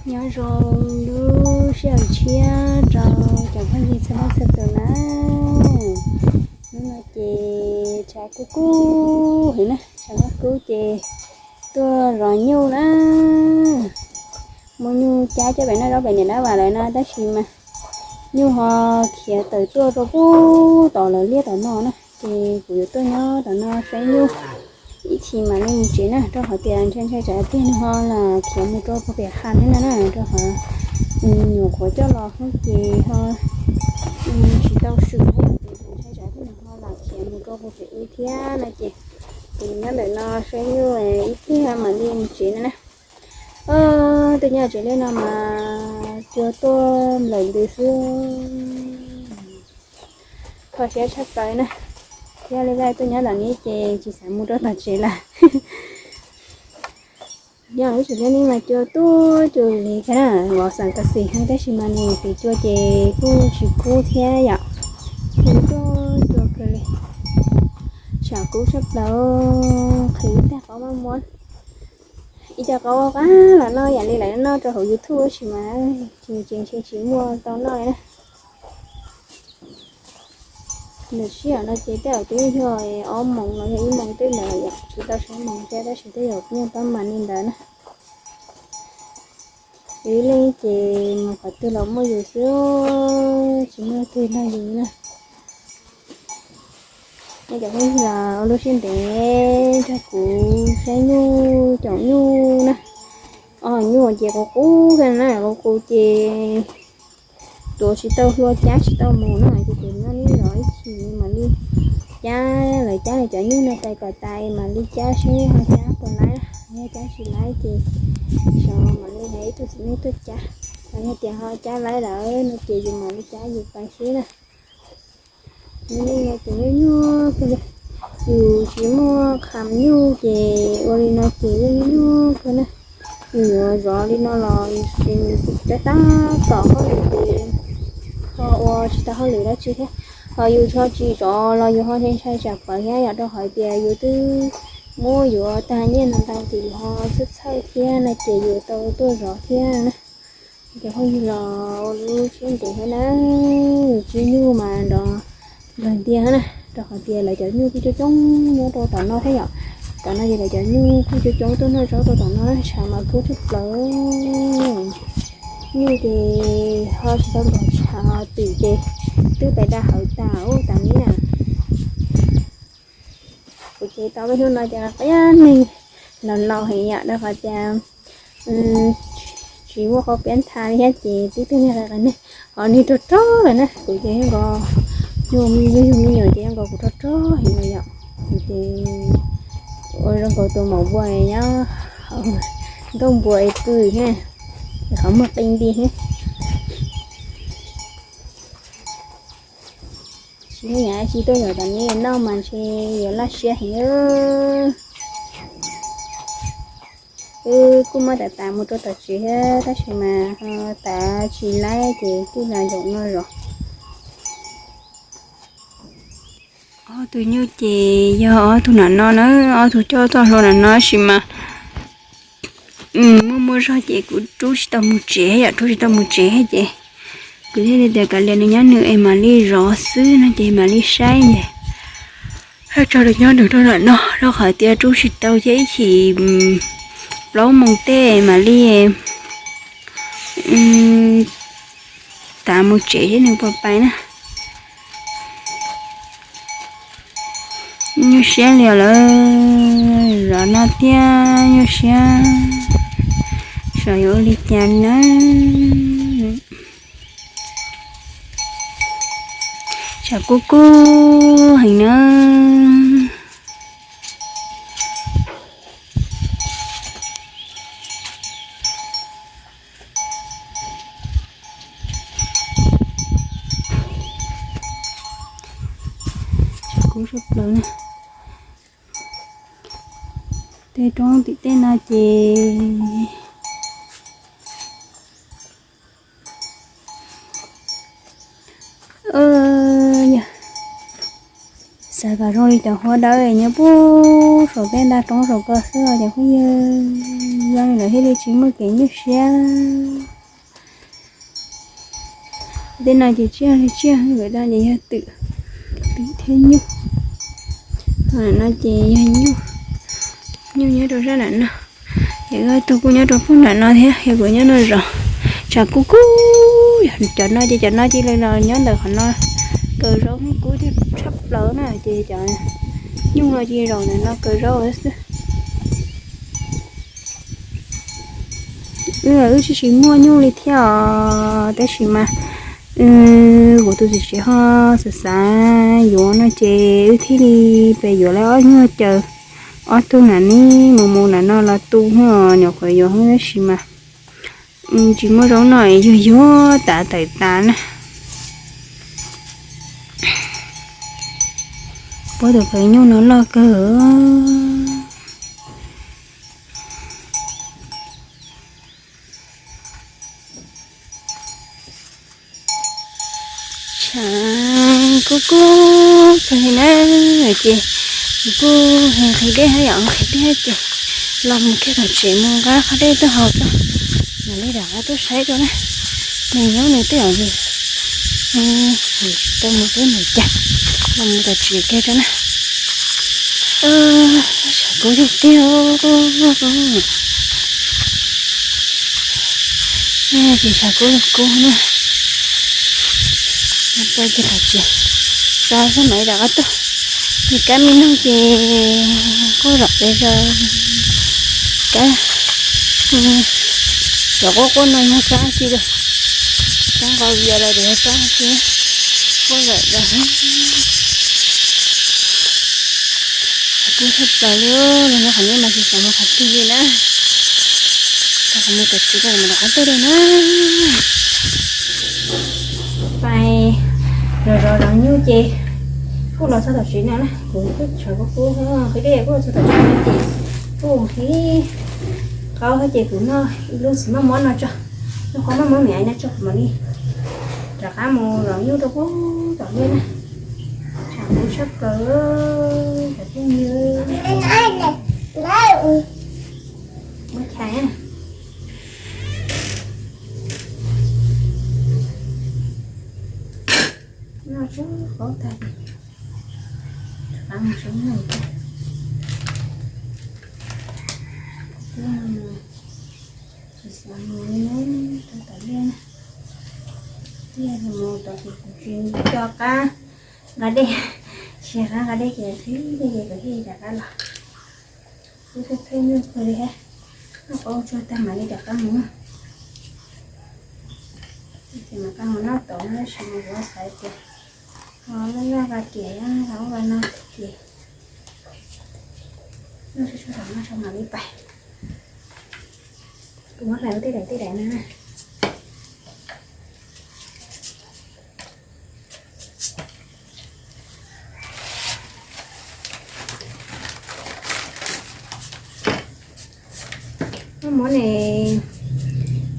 Nyob zoo lub sij hawm tshiab rau cov phooj ywg txhua leej txhua tus na. Hnub no ces tshav kub kub heev na, tshav kub kub ces tuaj zov nyuj na. Muaj nyuj cab coj pem noj zaub pem niam dab vas lawm no tab sis mas nyuj ho khiav tawm tuaj rau pub tom lawv liaj tom no na, ces kuv yuav tuaj nyob tom no saib nyuj ib chim mam li mus tsev na, rau qhov tias ntshai ntshai tsam tiag nws ho lam khiav mus rau puag pem qha thiab na, rau qhov nyuam qhuav coj los hnub ces ho tsis tau swm thiab ces ntshai tsam tiag nws ho lam khiav mus rau puag pem wb thiab no ces kuv nyob ntawm no saib nyuj ib pliag mam li mus tsev na na. Tuaj nyob tsev liaj no mas cua tuaj nplawm ntws xwb, kho siab tshaj plaws na. Yog li vaj tuaj nyob tom no ces tsis xav mus rau tom tsev lawm. Yog lub tsev liaj no mas cua tuaj cua li thiab na, vov xeem kas xim heev tab sis mas nws tiv cua ces kuj tsis kub thiab yom. Cua tuaj cua kawg li, tshav kub tshaj plaws, qhwv ib tag qaub maj muab. Ib co qaub qab los noj yam li lawv noj rau hauv YouTube tab sis mas tsis tsis tsis muaj tau noj li na. Ntawm sij hawm no ces tej zaum twb yog ob moos los yog ib moos twb lawm yom, tsis tau saib moos thiab tab sis tej zaum nyuj pab mas li ntawd na. Ib leeg ces mus qhov twg los muaj yus xwb, tsis muaj twg nrog yus na. Nej cov phooj ywg los ua lub siab ntev nrog kuv saib nyuj caum nyuj na. Os, nyuj ces qus qus thiab na, qus qus ces tuav tsis tau hlua cab tsis tau mus na, ces kuv nyob neb zov ib chim mam li cab, lawv cab lawv cov nyuj no tais kom tas mam li cab seb ho cab puas laib, yog cab tsis laib ces xyov mam li hais ib tug txiv neej tuaj cab, los yog tias ho cab laib lawm no ces yus mam li cab yus tais xwb na. Nyob li no ces nyuaj nyuaj kawg li, yus tsis muaj qham nyuj ces ua li no ces yeej nyuaj nyuaj kawg na. Yus yuav zov li no los yus tab tab tom hauj lwm ces ho ua tsis tau hauj lwm dab tsi thiab. Ho yus ho tsis zov los yus ho ntshai ntshai tsam pawv thiab yom, rau qhov tias yus twb muab yuav tag nyiaj no ntau ces yus ho txhawj txhawj thiab no ces yus tau tuaj zov thiab na. Cov phooj ywg los ua lub siab ntev thiab na, yus tsis nyuj mas nrov npawg ntiag na, rau qhov tias lawv cov nyuj kuj coob coob nyob rau tom no thiab yom. Tom no ces lawv cov nyuj kuj coob coob tuaj noj zaub rau tom no na, tshav mas kub tshaj plaws. Nyuj ces ho tsis tau nkaum tshav, twm ces twb pais da hawv tas ub tas nib na. Kuv ces tau lub hnub no ces qab neeg laus laus heev yom, rau qhov tias tsis muaj qau piab nthav li thiab ces tib tug niag qab neeg ho nws rog rog lawm na. Kuv ces yeej nkaus, yug me nyuam ces yeej nkaus kuv rog rog heev li yom. Kuv ces ua zoo nkaus tus maum npua nyob hauv nkuaj npua es pw thiab, qhov muag qi nti thiab. Tsis muaj yam dab tsi tuaj zov tom no noj mas ntshe yuav laj siab heev. Wb kuj muab tas tas mus rau tom tsev thiab tab sis mas ho tas tsis laib ces kuj los zaum no zov. Ob tug nyuj ces yog ob tug nram no na, ob tug coj txoj hlua nram no tab sis mas muaj muaj zog ces kuv rub tsis tau mus tsev yom, rub tsis tau mus tsev ces kuv thiaj li tias kav liam nws nyob nws es mam li zov xwb no ces mam li saib ces haj tso nws nyob nws rau nram no rau qhov tias rub tsis tau ces ib chim plaub moos tej mam li tav mus tsev seb nws puas pais na. Nyuaj siab li os lawm, zov no thiab nyuaj siab, xyov yuav ua li cas na. Tshav kub kub heev na. Tshav kub tshaj plaws na. Tej roob tim tej no ces yog xav kom zoo li cov huab dawb nyob puag saum tej ntaj roob saum ko xwb os cov phooj ywg. Zoo li lawv thiaj li tsis muaj kev nyuaj siab. Tej no ces tsiaj li tsiaj, lawv no ces yog twm, twm thiab nyuj. Ho no ces yog nyuj, nyuj nyob rau sab nram no. Ces wb tus kuj nyob rau pem nram no thiab, yog kuv nyob no zov. Tshav kub kub, cov no ces cov no cia li los nyob ntawm qhov no kaws zaub, kub thiab tshaj plaws na, ces cov nyuj no cia li zaum ntawm no kaws zaub xwb. Wb, wb tsis, tsis muaj nyuj li thiab os, tab sis mas wb, kuv tus txiv tsev ho xav xav yuav no ces wb thiaj li pes yuav lawv ob nyuag caws, ob tug nram ne, mus mus nram no los tu, nyuam qhuav yuav tab sis mas tsis muaj zaub noj, yuag yuag tas tawm tas na. Puab tus pawg nyuj no loj kawg. Tshav kub kub kawg li na, ces kuv kuj nqhis dej thiab yom, nqhis dej ces los mus kiag tom tsev mus nqa qhov dej tuaj haus tso, mam li rov qab tuaj saib rau na. Nws nyob nws twb yog tsis tau mus twb nws cas, los mus tom tsev kiag tso na. Tshav kub tiag tiag. Ces tshav kub kub na. Peb ces tom tsev, tso xwb mam li rov qab tuaj. Nws kab me noog ces quaj zom pes zog. Kab, cov quaj quaj no yog kab tsi lawm, kab nqos vias los tias kab tsi, quaj zom zog. Tshav kub tshaj plaws li, los nyob qhov no mas tsis xav mus qhov twg li na. Tau qhov mus tom tsev, tau qhov mus tom qab tuaj li na. Pais zov zov zov nyuj ces kuj los txog tom tsev no na, kuv kuj tshav kub kub, nqhis dej kuj los txog tom tsev no ces kuj nqhis qaub thiab ces kuv noj ib lub txiv maj mob no tso, noj qaub maj mob me me no tso mam li rov qab mus zov nyuj rau pem tom liaj na. Tshav kub tshaj plaws, cov phooj ywg. Muab chais na. Noj tshaib qaub tag, rov qab mus tsev no. Kuv tsis xav mus li na, rau tom liaj na. Tiag, mus tom ces kuv tsis nco qab nqa dej, tsis nco qab nqa dej ces tib teg ces kuv thiaj li rov qab los. Kuv thawj thawj nyuj kawg li thiab, noj qaub tsuag tag mam li rov qab mus. Ces mam rov qab mus noj tod na, tab sis mas kuv xav tias ho noj noj qa kiag, noj qa no ces noj tsuag tsuag tom no tso mam li pais. Kuv muab hlais ua tej daim tej daim no na. Maj mob ne,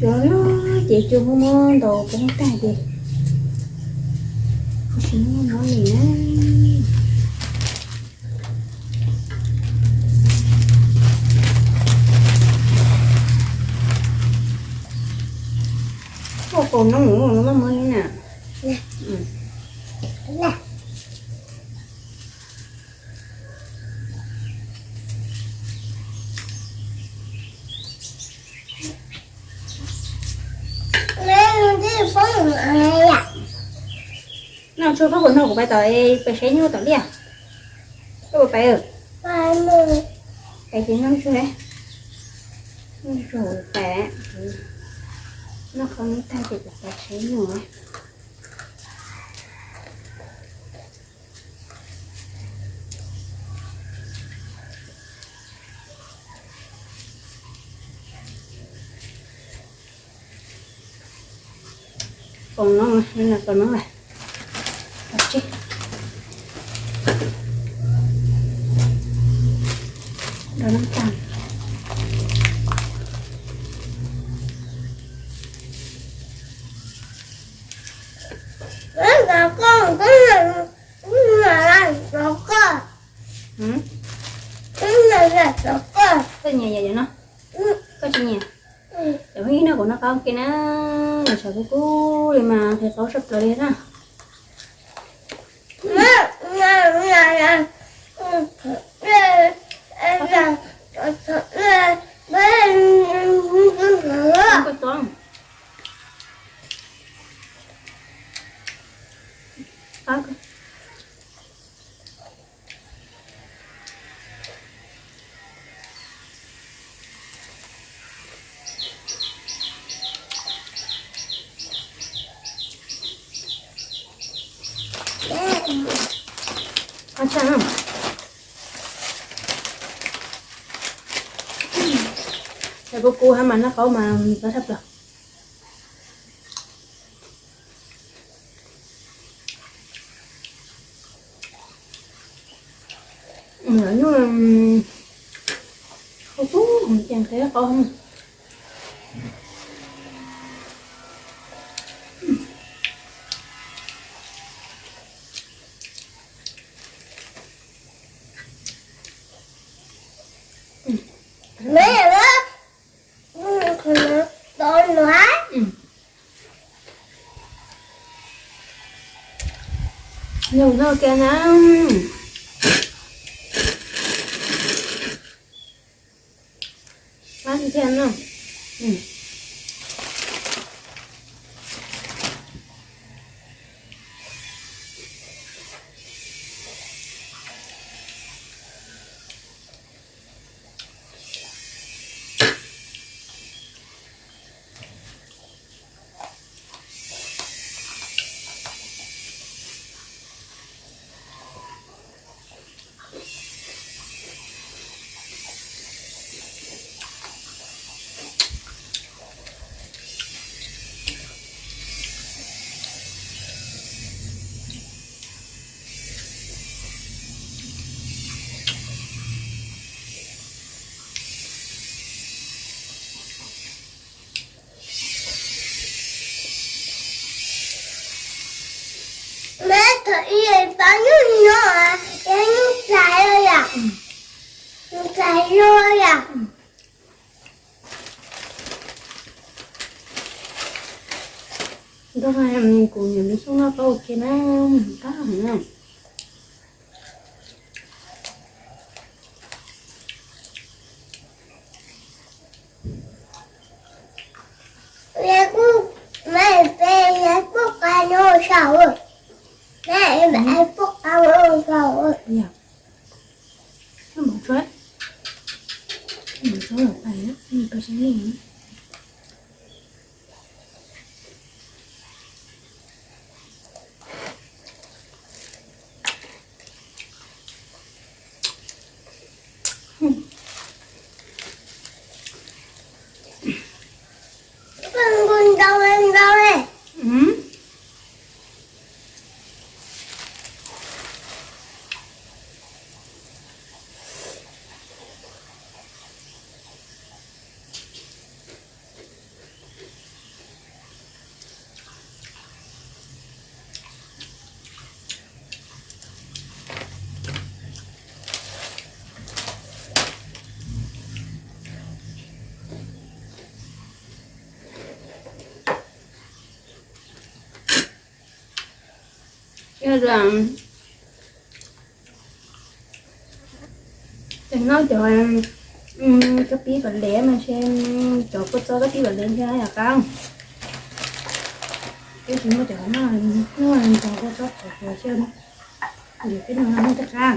cua loj ces cua muab muab ntaus poob tag ces kuv tsis muaj mob li na. Ua kaus noob ua maj mob li na. Noj tshuaj pab kuv nrog kuv pais tom, pais saib nyuj tom liaj. Koj puas pais? Pais ces noj tshuaj, noj tshuaj pais. Noj qhov no tag ces kuv pais saib nyuj. Kaus noob, kaus noob lawm. Kaus tsib. Rau noob tag. Koj nyiam yam no, koj Qaub kiag na, nws tshav kub kub li mas qhia qaub saj plaws li na. Qab tshaj. Tshav kub kub hab mas noj qaub mas qab tshaj plaws. Nyuj kub kub ces qhia qaub. Nug noj kiag na. Qab tiag tiag no. Mab, thaum ib pab nyuj no, yog nyuj hlais los yom? Nyuj hlais los yom? Nrog kuv niam Lis Xyooj noj tau ua ke na, qab heev na. Kuv, mab, peb kuj qab no saum, mab, kuj qab no saum. Ces noj cov kab pib pam lev mas ntshe, cov kua txob kab pib pam lev ntshe yog qab. Peb tsis muaj cov no, noj cov kua txob qhov xyaw, ces peb noj no muaj tej qab.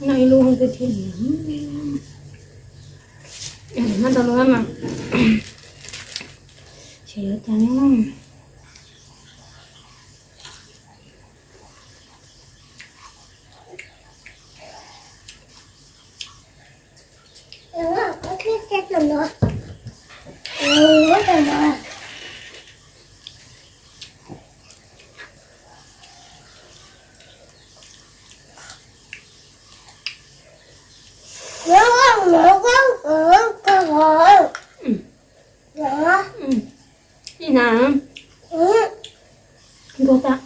Noj ib lub thiab thiab. Noj tau lub mas ces yuav cas ne. Ib na, ntuag tag.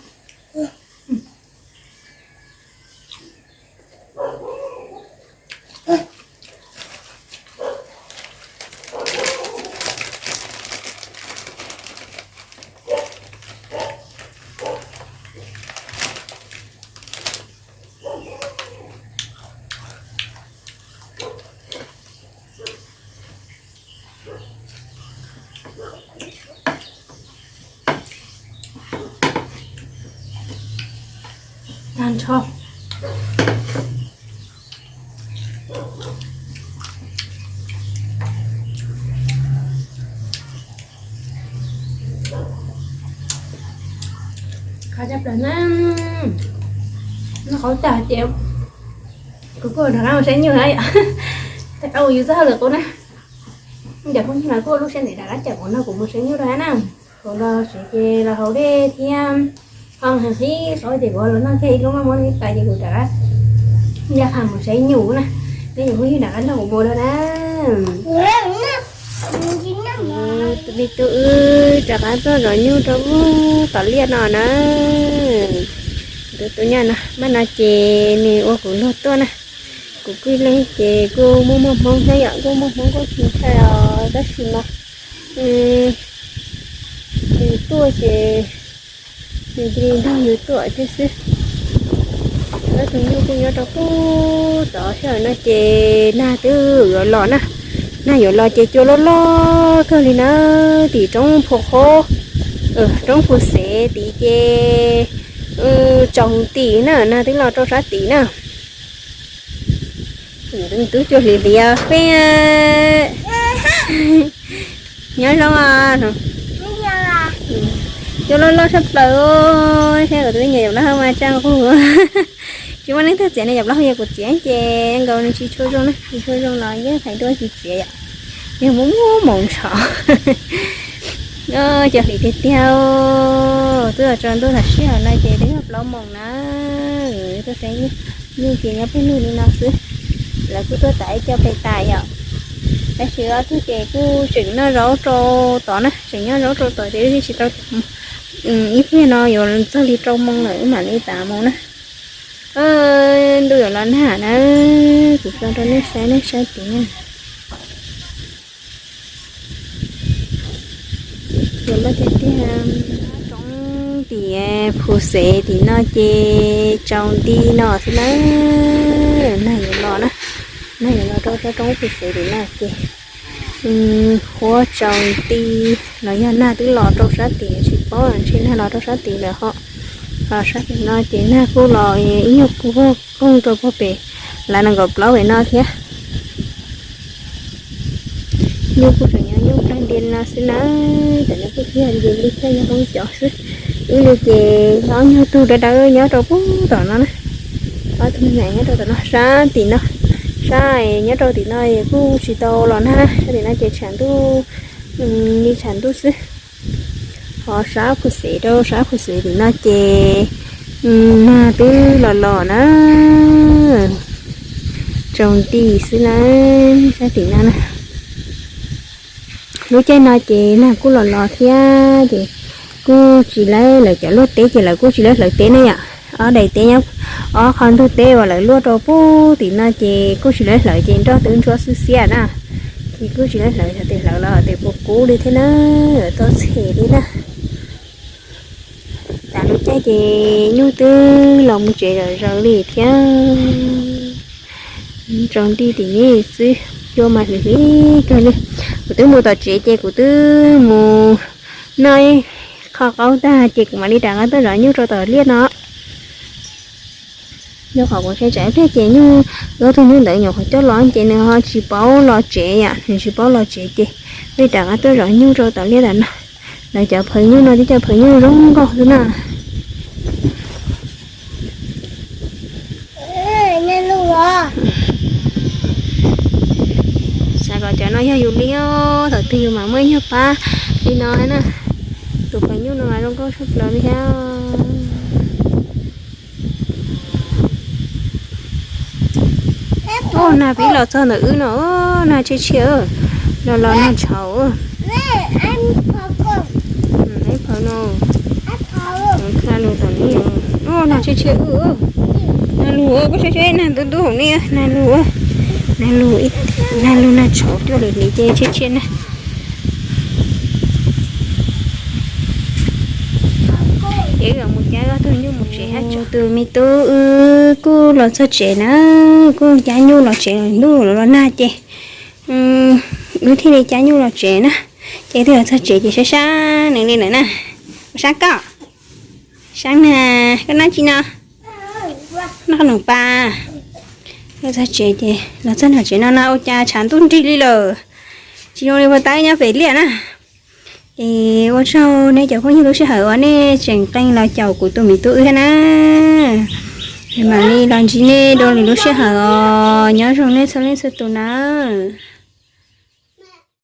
Tag nrho. Qab tshaj plaws na, noj qab tag ces kuv kuj rov qab mus saib nyuj na yom. Rov qab ua yus txoj hauj lwm qub na. Cov phooj ywg no kuj lub sij hawm ntawd rov qab caum kuv nrog kuv mus saib nyuj rau na. Kuv los tsev ces los haus dej thiab ho heev qhib qhov ces kuv los noj kiag ib lub maj muab ib pas ces kuv rov qab ncaj qha mus saib nyuj na. Peb cov phooj ywg rov qab nrog kuv mus rau na. Tus me tub wb rov qab tuaj zov nyuj rau tom liaj no na. Tus tub nyuj no, maj no ces nws ua kuv luag tuaj na. Kuv kuj leej ces kuj muaj muaj hmoob thiab yom, kuj muaj hmoob kuj tsis ntshai os, tab sis mas nws tuaj ces nws cia li nrog yus tuaj thiab xwb. Ob tug nyuj kuj nyob rau pem tod, sij hawm no ces nag twb yuav los na. Nag yuav los ces cua loj loj kawg li na, tim roob Phu Qhob, roob Phu Xev tid ces tsaus tim na, nag twb los rau sab tid na. Tub cua hliv hliv peb. Nyob zoo. Cua loj loj tshaj plaws, saib kuv tus me nyuam Yawm Laug mas tsa nqug. Tsis muaj leej twg txiav no, Yawm Laug yog kuv txiav ces nkaus nws tsis tshua zoo na, tsis tshua zoo los yeej hais dua tsis txiav yom. Yog muaj muaj moos ntsho. Cua hliv tiag tiag. Twb los tsaus ntuj tam sim no ces twb yog plaub moos na. Tuaj saib nyuj ces nyob pem lug li no xwb. Lawv kuj tuaj tas ib co pem tas yom. Tab sis ob tug ces kuj tseem noj zaub rau tod na, tseem nyob zaub rau tod ces wb tsis tau. Ib pliag no yuav txog li rau moos lawm wb mam li tav mus na. Ntuj yuav los nag na, kuv tso rau nej saib, nej saib tid na. Cua loj tiag tiag. Roob Tim phu xev tim no ces tsaus nti no xwb na. Nag yuav los na, nag yuav los rau sab roob phu xev tim no ces huab tsaus nti los yog nag twb los rau sab tim tsis paub ntshe nag los rau sab tim lawm ho. Sab tim no ces nag kuj los ib nyuag puag koog rau puag pem lav nees nkaum plaub pem no thiab. Nyuj kuj tseem nyob nyuj plag ntia no xwb na, cov no kuj yog nce li thiaj yog hoob cov xwb. Ib li ces ob nyuag tug dawb dawb nyob rau puag tom no na, ob tug me nyuam nyob rau tom no sab tim no, sab nyob rau tim no kuj tsis tau los nag, sab tim no ces tshav ntuj, li tshav ntuj xwb. Ho sab phu xev rau sab phu xev tim no ces nag twb los los na, tsaus nti xwb na, sab tim no na. Lub caij no ces nag kuj los los thiab ces kuj tsis lawv lawv cov luaj teb ces lawv kuj tsis lawv hlawv teb ne yom. Ob daim teb nyob, ob qhov ntug teb uas lawv luaj rau puag tim no ces kuj tsis lawv hlawv ces nroj twb ntsuab xwb xiab na. Ces kuj tsis lawv hlawv, yog tias hlawv los tias puas kub li thiab na, tau txhem li na. Tam lub caij ces nyuj twb los mus tsev zom zaws li thiab. Tsaus nti tim no xwb, cua mas hliv hliv kawg li. Kuv twb mus tom tsev ces kuv twb mus noj ib qho qaub tag ces kuv mam li rov qab tuaj zov nyuj rau tom liaj no. Rau qhov kuv ntshai tsam ib pliag ces nyuj, ob tug nyuj ntawd nyuam qhuav coj los ces nws ho tsis paub los tsev yom, nws tsis paub los tsev ces peb rov qab tuaj zov nyuj rau tom liaj tom no. Lawv cov phaws nyuj no twb cov phaws nyuj zoo nkauj xwb na. Xav kom cov no yog yus li os, thaum twg yus mam muaj ib nyuag pab li no na. Tus phaws nyuj no mas zoo nkauj tshaj plaws li thiab. Ub, nag pib los txog ntawm wb no, nag tshiab tshiab, los los nag tshauv. Ib phav no, nag tshiab tshiab, nag lug, koj saib saib nag ntub ntub hauv ne, nag lug, nag lug, nag lug nag tshauv cuaj li li ces tshiab tshiab na. Ces wb mus cab ob tug nyuj mus tsev hab tso. Tus me tub wb kuj los txog tsev na, kuj cab nyuj los tsev, ntuj los nag ces wb thiaj li cab nyuj los tsev na. Ces twb los txog tsev ces sab sab nws li lawm na. Sab koj, sab nag, koj noj tsi no? Noj qhob noom pas. Los txog tsev ces los txog nram tsev no no ua cas tshav ntuj nrig li lawm, tsis zoo li puag ta nyob pem liaj na. Es ua tsaug nej cov phooj ywg lub sij hawm uas nej tseem qee los caum kuv tus me tub wb thiab na. Mam li los ntsib nej dua lwm lub sij hawm os, nyob zoo nej txhua leej txhua tus nawb.